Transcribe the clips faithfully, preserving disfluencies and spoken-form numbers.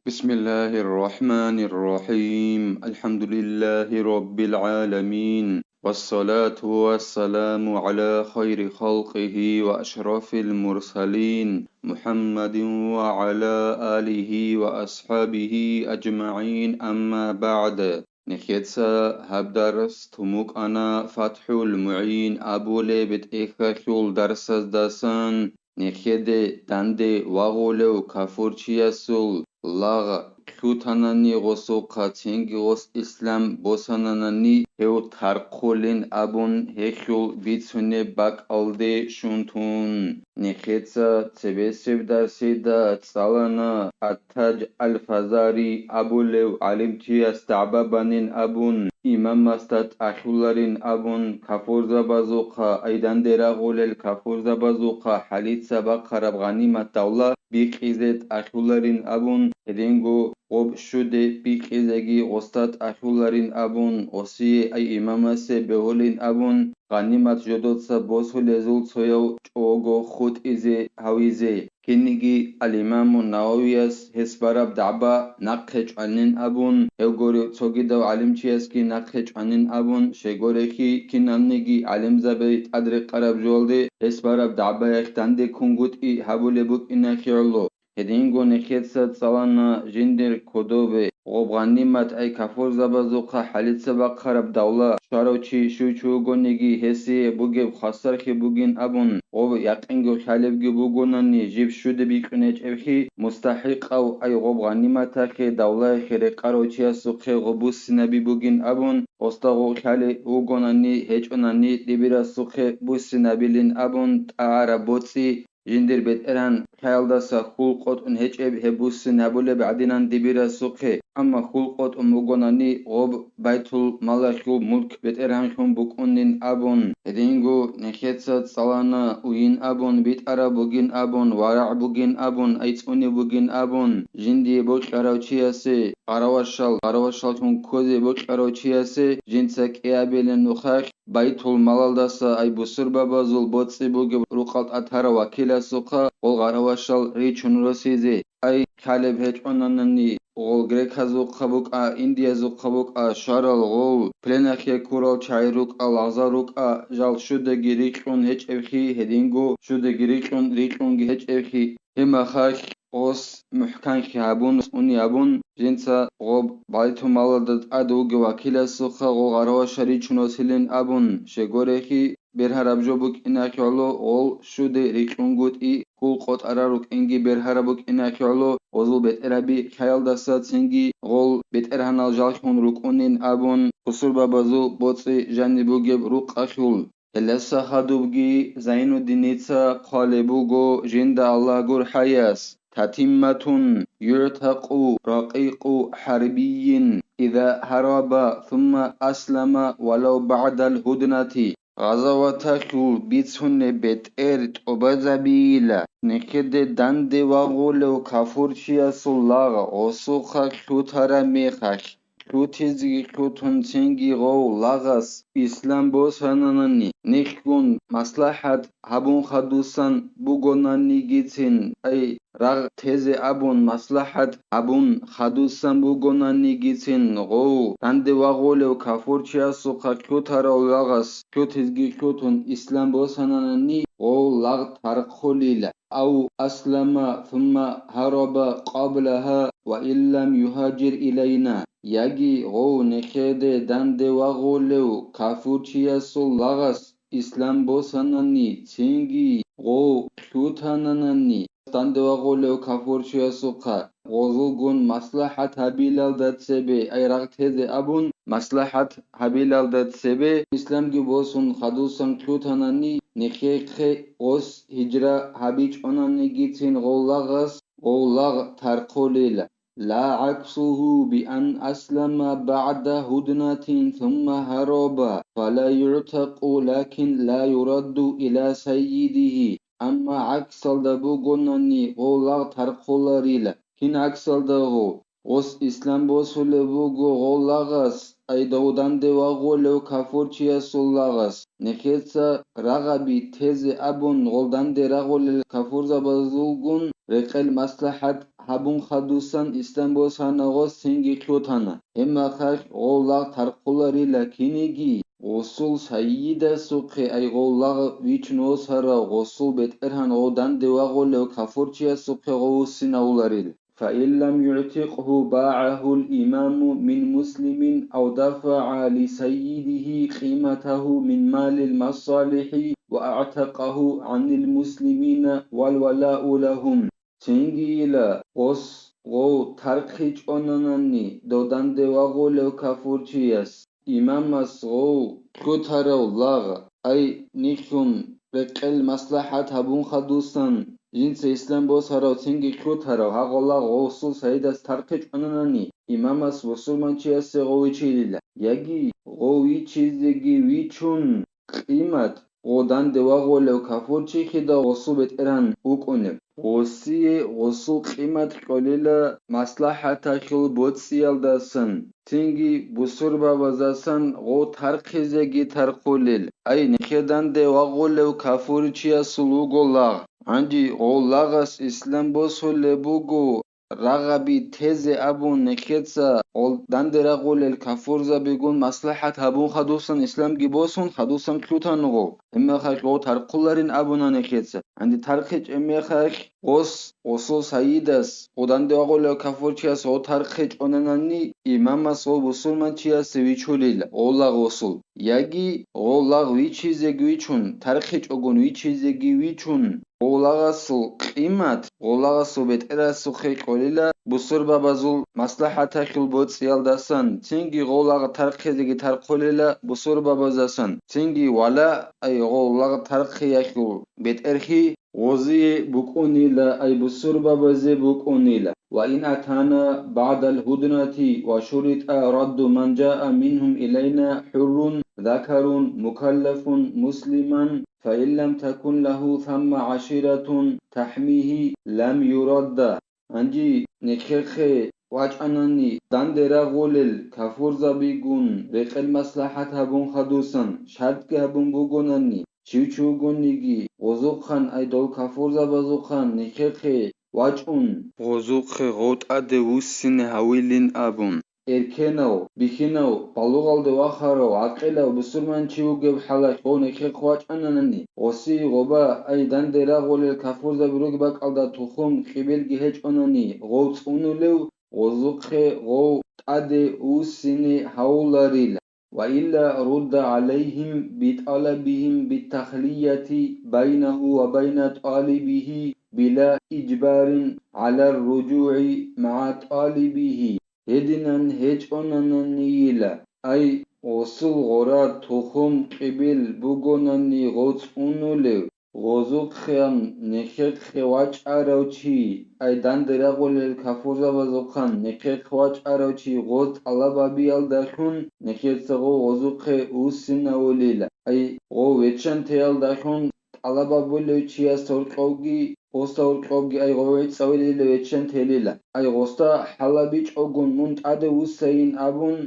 بسم الله الرحمن الرحيم. الحمد لله رب العالمين. والصلاة والسلام على خير خلقه وأشرف المرسلين محمد وعلى آله وأصحابه أجمعين. أما بعد. Нехеца гьаб дарс тумукъана ФатхӀул МугӀин абулеб тӀехьалъул дарсаздасан. Нехеде данде вагъулев кафурчиясул лагъ лъутанани гъосухъа, цинги гъос ислам босананани гьев тархъулин абун, гьелъул бицунеб бакӀалде щун тун. Нехеца цебесеб дарсида цӀалана Ат-Таж Ал-Фазари абулев гӀалимчияс дагӀба банин абун, имамасда тӀалъуларин абун, кафурзабазухъа, ай данде рагъулел кафурзабазухъа хӀалица бахъараб гъанимат давла бикъизе тӀалъуларин абун, гьединго гъоб щуде бикъизеги гъосда тӀалъуларин абун, гъосие ай имамасе бегьулин абун, гъанимат жодоца босулезул цояв чӀого хутӀизе гьавизе. Кинниги ал-Имаму Нававияс гьес бараб дагӀба нахъе чӀванин абун, гьев гурев цогидав гӀалимчиясги нахъе чӀванин абун, щайгурелъул киналниги гӀалимзаби тӀадрекъараб жоялде гьес бараб дагӀбаялъ данде кунгутӀи гьабулеб букӀиналъе гӀоло. Гьединго нехеца цӀалана жиндир кодобе, гъоб гъанимат ай кафурзабазухъа хӀалица бахъараб давла, щварав чи щив чи вугониги гьесие бугеб хвасарлъи бугин абун, гъоб якъинго лъалебги бугонани жиб щуде бикьун гьечӀеблъи, мустахӀикъав ай гъоб гъаниматалъе давлаялъе рекъарав чиясухъе гъоб буссинаби бугин абун, гъосда гъов лъалев вугонани гьечӀонани дибирасухъе буссинабилин абун тӀагӀараб боцӀи, жиндир бетӀергьан лъаялдаса хьул къотӀун гьечӀеб гьеб буссин гьабулеб гӀадинан дибирасухъе, амма хьул къотӀун бугонани гъоб байтул малалъул мулк бетӀергьанлъун букӀунин абун, гьединго нехеца цӀалана уйин абун, битӀараб бугин абун, варагӀ бугин абун, ай цӀуни бугин абун, жиндие бокьарав чиясе, гъаравашал, гъаравашаллъун ккозе бокьарав чиясе жинца кӀиабилин нухалъ, байтул малалдаса ай бусурбабазул боцӀи бугеб рукъалъ тӀатарав вакиласухъа гъол гъаравашал ричун росизе. Ай лъалеб гьечӀонанани гъол греказухъа букӀа, индиязухъа букӀа, щварал гъол пленалъе ккурал чагӀи рукӀа, лагъзал рукӀа, жал щудаги рикьун гьечӀеблъи, гьединго щудаги рикьун, рикьунги гьечӀеблъи. Гьеб мехалъ гъос мухӀканлъи гьабун, цӀуни абун, жинца гъоб байтул малалда тӀад вугев вакиласухъа гъол гъаравашал ричун росилин абун, щайгурелъул бергьараб жо букӀиналъе гӀоло, гъол щуде рикьунгутӀи хьул къотӀарал рукӀинги бергьараб букӀиналъе гӀоло, гъозул бетӀерхаби лъаялдаса цинги гъол бетӀергьанал жаллъун рукӀунин абун, бусурбабазул боцӀи жаниб бугеб рукъалъул. Гьелдаса хадубги Зайнуддиница хъвалеб буго жинда Аллагь гурхӀаяс: تتمة يعتق رقيق حربي إذا هرب ثم أسلم ولو بعد الهدنة. Гъазаваталъул бицунеб бетӀер тӀубазабейила, нехеде данде вагъулев кафурчиясул лагъ гъосухъа лъутараб мехалъ. Лъутизеги лъутун цинги гъов лагъас ислам босананани, нилъгун маслахӀат гьабун хадусан бугонанигицин, ай, рагъ тезе абун маслахӀат гьабун хадусан бугонанигицин, гъов данде вагъулев кафурчиясухъа лъутарав лагъас лъутизеги лъутун ислам босананани, гъов лагъ тархъулила. أو أسلم ثم هرب قبلها وإن لم يهاجر إلينا. Яги гъов нехеде данде вагъулев кафурчиясул лагъас ислам босанани, цинги гъов лъутананани, данде вагъулев кафурчиясухъа гъозулгун маслахӀат гьабилалда цебе, ай рагъ тезе абун, маслахӀат гьабилалда цебе, исламги босун хадусан лъутанани, нехехъе гъос гьижра гьабичӀонанигицин гъов лагъас, гъов лагъ тархъулила. لا عكسه بأن أسلم بعد هدنة ثم هرب، فلا يعتق لكن لا يرد إلى سيده. Амма гӀаксалда бугонани, гъов лагъ тархъуларила. Кин гӀаксалда гъов? Гъос ислам босулеб буго гъов лагъас, ай дов данде вагъулев кафурчиясул лагъас. Нехеца рагъаби тезе абун гъол данде рагъулел кафурзабазулгун рекъел маслахӀат гьабун хадусан ислам босана гъос цинги лъутана. Гьебмехалъ гъов лагъ тархъуларила киниги, гъусул сайидасухъе, ай гъов лагъ вичун восарав гъусул бетӀергьан гъов данде вагъулев кафурчиясухъе гъов вуссинавуларил. فإن لم يعتقه باعه الإمام من مسلم أو دفع لسيده قيمته من مال المصالح وأعتقه عن المسلمين والولاء لهم. Цинги ила, гъос гъов тархъичӀонанани дов данде вагъулев кафурчияс, имамас гъов лъутарав лагъ, ай, нилъун рекъел маслахӀат гьабун хадусан, жинца ислам босарав цинги лъутарав гьагъо лагъ гъосул сайидас тархъичӀонанани, имамас бусурманчиясе гъов вичилила, яги гъов вичизеги вичун, къимат гъов данде вагъулев кафурчи хида гъосул бетӀергьан вукӀунеб. Гъосие гъосул къимат кьолила маслахӀаталъул боцӀиялдасан, цинги бусурбабазасан гъов тархъизеги тархъулел. Ай, нехер данде вагъулев кафурчиясул вуго лагъ. Гьанже гъов лагъас ислам босулеб буго, рагъаби тезе абун нехеца гъол данде рагъулел кафурзабигун маслахӀат гьабун хадусан исламги босун, хадусан лъутану гъов. Гьебмехалъ гъов тархъуларин абуна нехеца. Гьанде тархъичӀеб мехалъ гъос, гъосул сайидас, гъов данде вагъулев кафурчияс гъов тархъичӀонанани, имамас гъов бусурманчиясе вичулила гъов лагъ гъосул. Яги гъов лагъ вичизеги вичун, тархъичӀогун вичизеги вичун, гъов лагъасул къимат гъов лагъасул бетӀерасухъе кьолила бусурбабазул маслахӀаталъул боцӀиялдасан, цинги гъов лагъ тархъизеги тархъулила бусурбабазасан, цинги вала, ай, гъов лагъ тархъиялъул бетӀерхьи гъозие букӀунила, ай, бусурбабазе букӀунила. وإن أتانا بعد الهدنة وشرط رد من جاء منهم إلينا حر ذكر مكلف مسلما فإن لم تكن له ثم عشيرة تحميه لم يرد. Гьанже нехехъе вачӀанани данде рагъулел кафурзабигун рекъел маслахӀат гьабун хадусан, шартӀги гьабун бугонани, чив чи вугониги, гъозухъан, ай, дол кафурзабазухъан нехехъе вачӀун, гъозухъе гъов тӀаде вуссине гьавилин абун, эркенав, бихьинав, балугъалде вахарав, гӀакъилав бусурманчи вугеб хӀалалъ гъов нехехъ вачӀананани, гъосие гъоба, ай, данде рагъулел кафурзаби ругеб бакӀалда тухум-къибилги гьечӀонани гъов цӀунулев, гъозухъе гъов тӀаде вуссине гьавуларила. وإلا رد عليهم بطلبهم بالتخلية بينه وبين طالبه بلا إجبار على الرجوع مع طالبه. Гьединан гьечӀонананийила, ай, гъосул гъора тухум-къибил бугонани гъов цӀунулев, гъозухъан нехехъе вачӀарав чи, ай, данде рагъулел кафурзабазухъан нехехъе вачӀарав чи гъоз тӀалаб гьабиялдалъун нехеца гъов гъозухъе вуссинавулила, ай, гъов веччан теялдалъун тӀалаб гьабулев чияс гьоркьовги, гъоса гьоркьовги, ай, гъов гӀицӀавилила, веччан телила, ай, гъоста хӀалабичӀогун мун тӀаде вуссайин абун,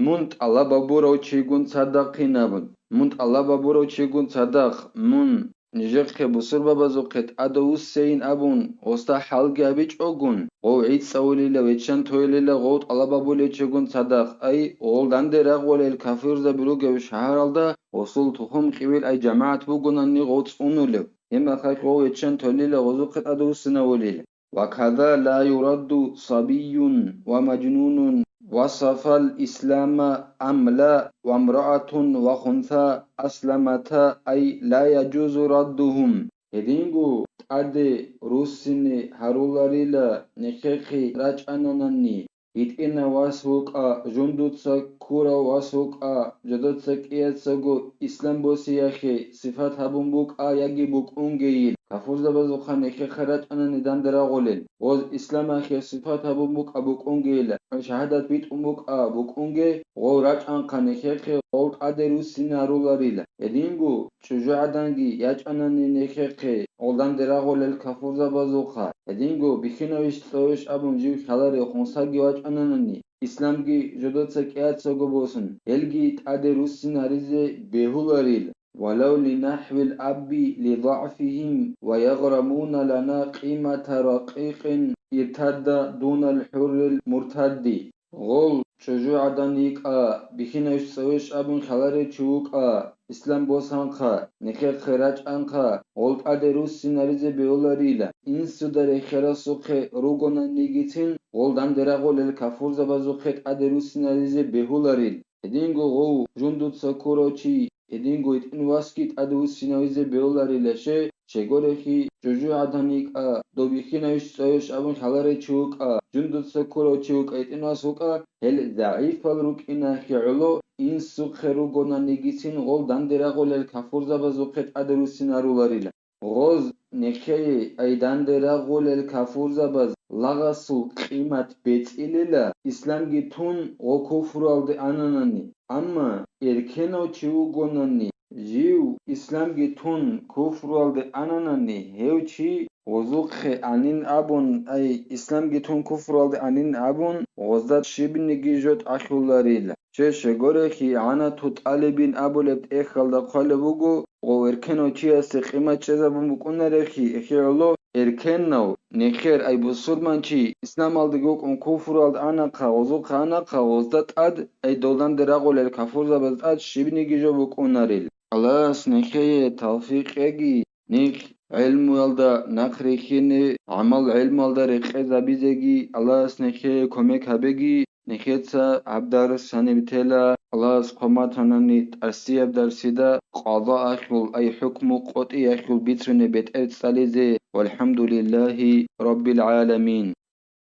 мун тӀалаб гьабурав чигун цадахъин абун, мун тӀалаб гьабурав чигун цадахъ, мун нижехъе бусурбабазухъе тӀадав вуссейин абун, гъоста хӀалги гьабичӀогун, гъов гӀицӀавулила, веччан тойлила гъов тӀалаб гьабулев чигун цадахъ, ай, гъол данде рагъулел кафирзаби ругев шагьаралда гъосул тухум-къибил, ай, жамагӀат бугонани гъов цӀунулев, гьебмехалъ гъов веччан тойлила, гъозухъе тӀадав вуссинавулила. وكذا لا يرد صبي ومجنون وصفا الإسلام أم لا، وامرأة وخنثى أسلمتا، أي لا يجوز ردهم. Гьединго тӀаде руссине гьаруларила нехехъе рачӀананани, гьитӀинав вас вукӀа, жундуца ккурав вас вукӀа, жодоца кӀияцаго ислам босиялъе сипат гьабун букӀа яги букӀунгейил, кафурзабазухъан нехехъе рачӀанани данде рагъулел, гъоз исламалъе сипат гьабун букӀа букӀунгейила, шагьадат битӀун букӀа букӀунге, гъов рачӀанхъа нехехъе гъов тӀаде руссине гьаруларила. Гьединго чӀужугӀаданги ячӀанани нехехъе, гъолданде рагъулел кафурзабазухъа, гьединго бихьинавищ цӀойищ абун жив хьаларев хунсаги вачӀананани, исламги жодоца кӀияцаго босун, гьелги тӀаде руссинаризе бегьуларил. ولو لنحو الأب لضعفهم ويغرمون لنا قيمة رقيق ارتد دون الحر المرتد. Гъол чӀужугӀадан йикӀа, бихьинавищ цӀайищ абун хьаларев чи вукӀа, ислам босанхъа, нехехъе рачӀанхъа, гъол тӀаде руссинаризе бегьуларила. Инсуда рехерасухъе ругонанигицин, гъол данде рагъулел кафурзабазухъе тӀаде руссинаризе бегьуларил. Гьединго гъов жундуца ккурав чи, гьединго гьитӀин васги тӀаде вуссинавизе бегьуларила. Щай, щайгурелъул чӀужугӀадан йикӀа, дов бихьинавищ цӀайищ абун хьаларев чи вукӀа, жундуца ккурав чи вукӀа, гьитӀин вас вукӀа, гьел загӀипал рукӀинахъе гӀоло, инсухъе ругонанигицин гъол данде рагъулел кафурзабазухъе тӀаде руссинаруларила. Гъоз нехее ай данде рагъулел кафурзабаз лагъасул къимат бецӀилила, исламги тун гъо куфруялде ананани. Амма эркенав чи вугонани, жив исламги тун куфруялде ананани, гьев чи гъозухъе анин абун, ай, исламги тун куфруялде анин абун, гъозда щибниги жо тӀахьуларила. Щай, щайгурелъул гӀанату тӀалибин абулеб тӀехьалда хъвалеб буго, гъов эркенав чиясе къимат чӀезабун букӀунарелъул, эхе гӀоло эркенав, нехер, ай, бусурманчи, исламалдаги вукӀун куфруялда анахъа, гъозухъе анахъа, гъозда тӀад, ай, дов данде рагъулел кафурзабаз тӀад щибниги жо букӀунарил. Аллагьас нехее тавфикъ кьеги, нилъ гӀелмуялда нахъ рихьине, гӀамал гӀелмуялда рекъезабизеги, Аллагьас нехее кумек гьабеги, нехеца гьаб дарс гьаниб тела. Аллагьас хъван батанани тӀасияб дарсида къазаахъул, ай хӀукму къотӀиахъул бицунеб бетӀер цӀализе. ВалхӀамдулиллагьи раббил гӀаламин.